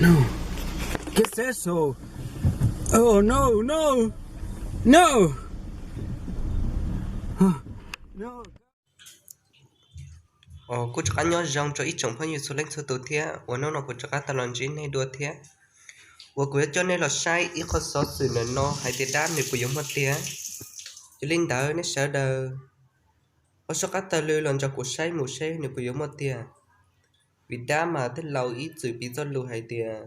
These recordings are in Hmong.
No. ¿Qué es eso? Oh, no, no. No. No. Os, kuj rov qab nyob zoo rau ib tsoom phooj ywg txhua leej txhua tus thiab uas hnub no kuv rov qab tau los ntsib nej dua thiab. Uas kuv yuav coj nej los saib ib qho xov xwm ntawm no hais tias dab nws puas yuav muaj tiag. Yog li ntawd nej sawv daws ho soj qab taug lw los nrog kuv saib mus seb nws puas yuav muaj tiag. Vim dab mas tej laus ib txwm piv txoj lus hais tias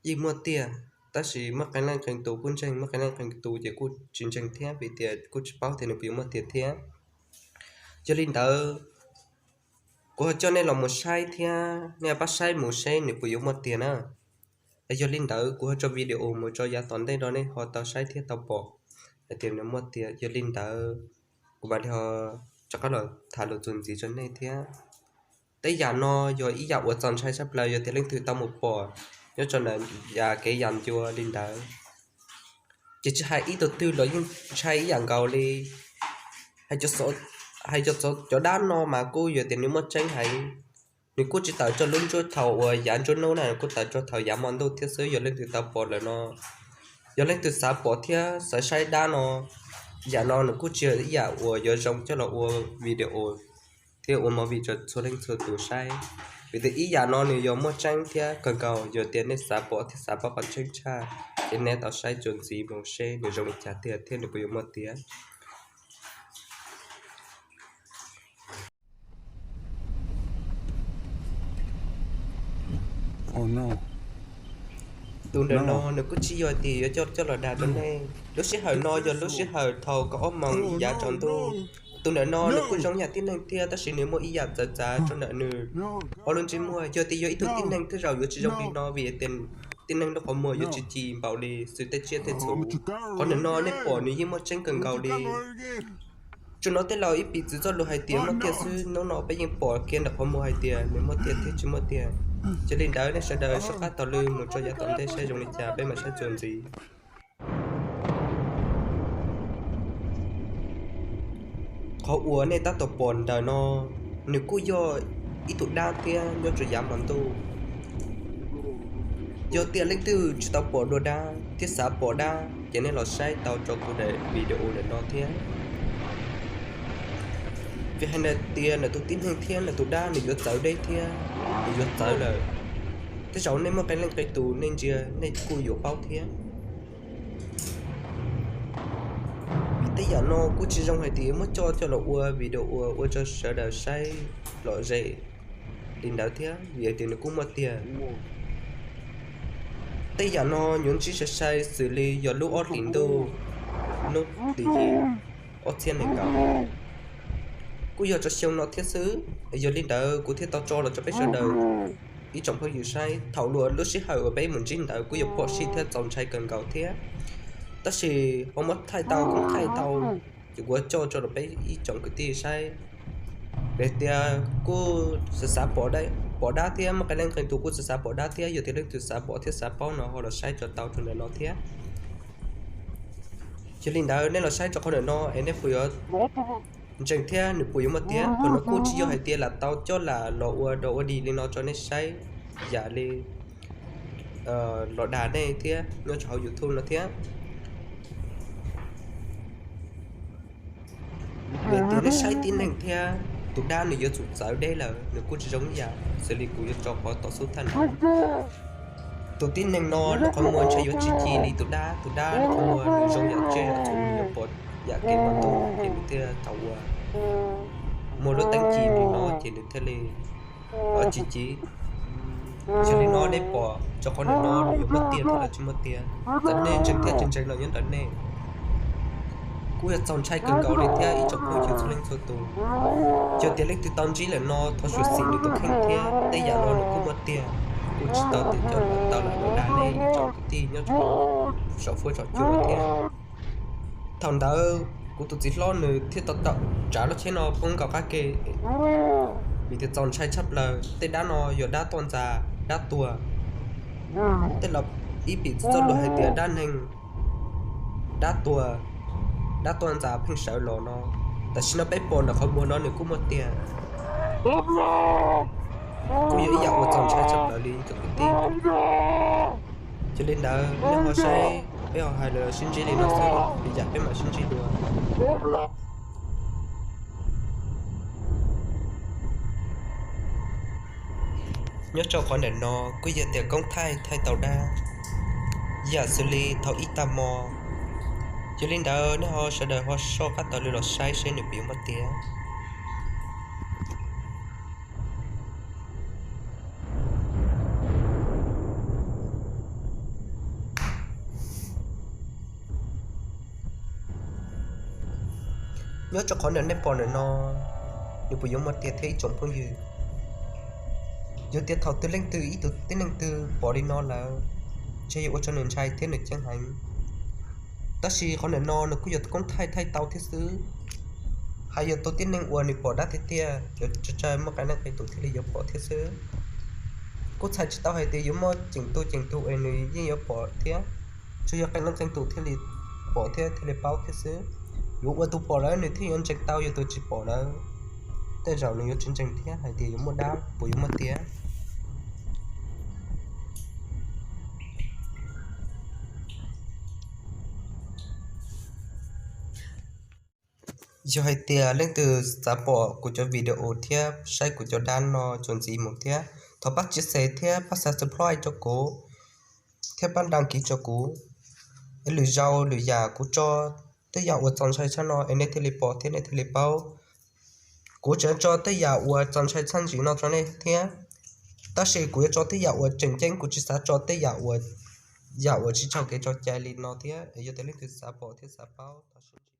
yeej muaj tiag, tab sis muaj qee leej qee tus kuj ntseeg, muaj qee leej qee tus ces kuj tsis ntseeg thiab, vim tias kuj tsis paub tias nws puas yuav muaj tiag thiab. Yog li ntawd, kuv ho coj nej los mus saib thiab, nej pab saib mus seb nws puas yuav muaj tiag na. Yog li ntawd kuv ho tso video mus tso yav tom ntej rau nej ho tau saib thiab tau pom hais tias nws muaj tiag. Yog li ntawd, kuv mam li ho rov qab los tham lus txuas ntxiv rau nej thiab. Tej yam no yog ib yam uas txaus ntshai tshaj plaws, yog tias leej twg tau mus pom nyob rau ntawm yam kev yam ncua li ntawd, ces tsis hais ib tug twg los yeej ntshai ib yam nkaus li. Hais cov, cov dab no mas kuj yog tias nws muaj tseeb heev. Nws kuj tsis tawm rau lub ntuj thaum uas yav nruab hnub na, nws kuj tawm rau thaum yav hmo ntuj thiab xwb. Yog leej twg tau pom lawm no, yog leej twg xav pom thiab xav saib dab no, yam no nws kuj tsis yog ib yam uas yuav zoo coj los ua video thiab ua movie rau txhua leej txhua tus saib. Vim tias ib yam no nws yog muaj tseeb thiab kawg nkaus. Yog tias nej xav pom thiab xav paub qhov tseeb tshaj, ces nej tau saib txuas ntxiv mus seb nws zoo li cas tiag thiab nws puas yuav muaj tiag. Tus ntawm no nws kuj tsis yog tias yuav coj coj los dag rau nej. Lub sij hawm no yog lub sij hawm thaum kaum ob moos yav tsaus ntuj. Tus ntawm no nws kuj zoo yam tib neeg thiab, tab sis nws muaj ib yam txawv txav rau ntawm nws ob lub ntsej muag. Yog tias yog ib tug tib neeg tej zaum yuav tsis zoo li no, vim tias tib neeg lub qhov muag yuav tsis ci npaum li xwm tej tsiaj tej txhu. Qhov ntawm no nej pom nws yeej muaj tseeb kawg nkaus li. Tsuas no tej laus ib piv txwv txoj lus hais tias muaj tiag xwb, hnub no peb yeej pom kiag ntawm qhov muag hais tias nws muaj tiag thiab tsis muaj tiag. Yog li ntawd nej sawv daws soj qab taug lw mus tso yav tom ntej saib zoo li cas peb mam saib txuas ntxiv. Qhov uas nej tab tom pom ntawm no, nws kuj yog ib tug dab thiab nyob rau yav hmo ntuj. Yog tias leej twg tsis tau pom dua dab thiab xav pom dab, ces nej los saib tau rau kuv daim video ntawm no thiab. Vim hais ntawd tias nws tus tib neeg thiab nws tus dab nws yuav txawv deb thiab nws yuav txawv lawm. Tej zaum nej muaj qee leej qee tus nej ntsia nej kuj yuav paub thiab. Vim tej yam no kuj tsis zoo hais tias muab coj coj los ua video ua ua rau sawv daws saib lom zem li ntawd thiab, vim hais tias nws kuj muaj tiag. Tej yam no yuav ntsib sai sai xws li yog lub ob hlis ntuj, hnub tim yim ob txhiab nees nkaum, kuj yog rau xyoo no thiab xwb. Yog li ntawd kuv thiaj tau tso los rau peb sawv daws ib tsoom phooj ywg saib. Thaum luag lub sij hawm uas peb mus ntsib ntawd kuj yog phom sij thiab txaus ntshai kawg nkaus thiab, tab sis ho muab thaij tau kuj thaij tau, ces kuv coj tso rau peb ib tsoom kwv tij saib. Vim tias kuj xav xav pom dab thiab, muaj qee leej qee tus kuj xav xav pom dab thiab. Yog tias leej twg xav pom thiab xav paub no ho los saib tso tau rau ntawm no thiab. Yog li ntawd nej los saib rau qhov ntawm no es nej puas yuav ntseeg thiab nws puas yuav muaj tiag. Qhov no kuj tsis yog hais tias lam tau coj lam los ua dog ua dig li no rau nej saib yam li los dag nej thiab nyob rau hauv YouTube no thiab. Vim tias nej saib tib neeg thiab tus dab nws yuav tsum txawv deb lawm, nws kuj tsis zoo ib yam xws li kuv yuav tso qhov tom xub thawj no. Tus tib neeg no nws qhov muag ntshe yuav tsis ci li tus dab, tus dab nws qhov muag nws zoo yam tsiaj yam txhu, nws yuav pom yam kev hmo ntuj ces nws thiaj tau ua muaj lub teeb ci li no ces nws thiaj li tsis ci. Yog li no nej pom rau qhov ntawm no nws yuav muaj tiag thiab los tsis muaj tiag, txawm nej ntseeg thiab tsis ntseeg los nyob ntawm nej. Kuj yog txaus ntshai kawg nkaus li thiab ib tsoom phooj ywg txhua leej txhua tus. Yog tias leej twg tau ntsib lawm no thov xyuam xim nws tus kheej thiab, tej yam no nws kuj muaj tiag, kuj tsis tau tias coj los tau lam los dag nej ib tsoom kwv tij nyob rau saum fuab saum cua thiab. Thaum ntawd kuv tus txiv hlob nws thiaj tau tsav lub tsheb no poob nkaus qab ke, vim tias txaus ntshai tshaj plaws. Tej dab no yog dab tuaj ntxa, dab tuag. Tej laus ib pim txoj lus hais tias dab neeg, dab tuag, dab tuaj ntxa pheej sawv los no. Tam sim no peb pom ntawm qhov muag no nws kuj muaj tiag. Kuj yog ib yam uas txaus ntshai tshaj plaws li cov kwv tij. Yog li ntawd nej ho saib peb ho hais lus sib ntsib li no xwb, vim yam peb mam sib ntsib dua. Nyob rau qhov ntawm no kuj yog tias koob thaij thaij tau dab, yam xws li thaum ib tag hmo. Yog li ntawd nej ho sawv daws ho soj qab taug lw los saib seb nws puas yuav muaj tiag. Nyob rau qhov ntawm nej pom ntawm no, nws puas yuav muaj tiag thiab ib tsoom phooj ywg? Yog tias thaum twg leej twg ib tug tib neeg twg pom li no lawm, ntshe yuav ua rau nws ntshai thiab nws ceeb heev. Tab sis qhov ntawm no nws kuj yog koob thaij thaij tau thiab xwb. Hais yog tus tib neeg uas nws pom dab tiag tiag, yuav tsawg tsawg muaj qee leej qee tus thiaj li yuav pom thiab xwb. Kuj txhais tsis tau hais tias yuav muaj ceem tus ceem tus es nws yeej yuav pom thiab, tsuas yog qee leej qee tus thiaj li pom thiab thiaj li paub thiab xwb. Yuav ua tus pom lawm nws thiaj yuav ntseeg tau, yog tus tsis pom lawm, tej zaum nws yuav tsis ntseeg thiab hais tias yuav muaj dab puas yuav muaj tiag. Yog hais tias leej twg xav pom kuv cov video thiab saib kuv cov dab no txuas ntxiv mus thiab, thov pab share thiab pab subscribe rau kuv, thiab pab đăng ký rau kuv. Es lwm zaus lwm yam kuv tso tej yam uas txaus ntshai tshaj no es nej thiaj li pom thiab nej thiaj li paub. Kuv tseem tso tej yam uas txaus ntshai tshaj ntsim no rau nej thiab, tab sis kuv yuav tso tej yam uas tseem ceeb, kuv tsis xav tso tej yam uas, yam uas tsis raug kev tso cai li no thiab. Yog tias leej twg xav pom thiab xav paub, thov sib ntsib.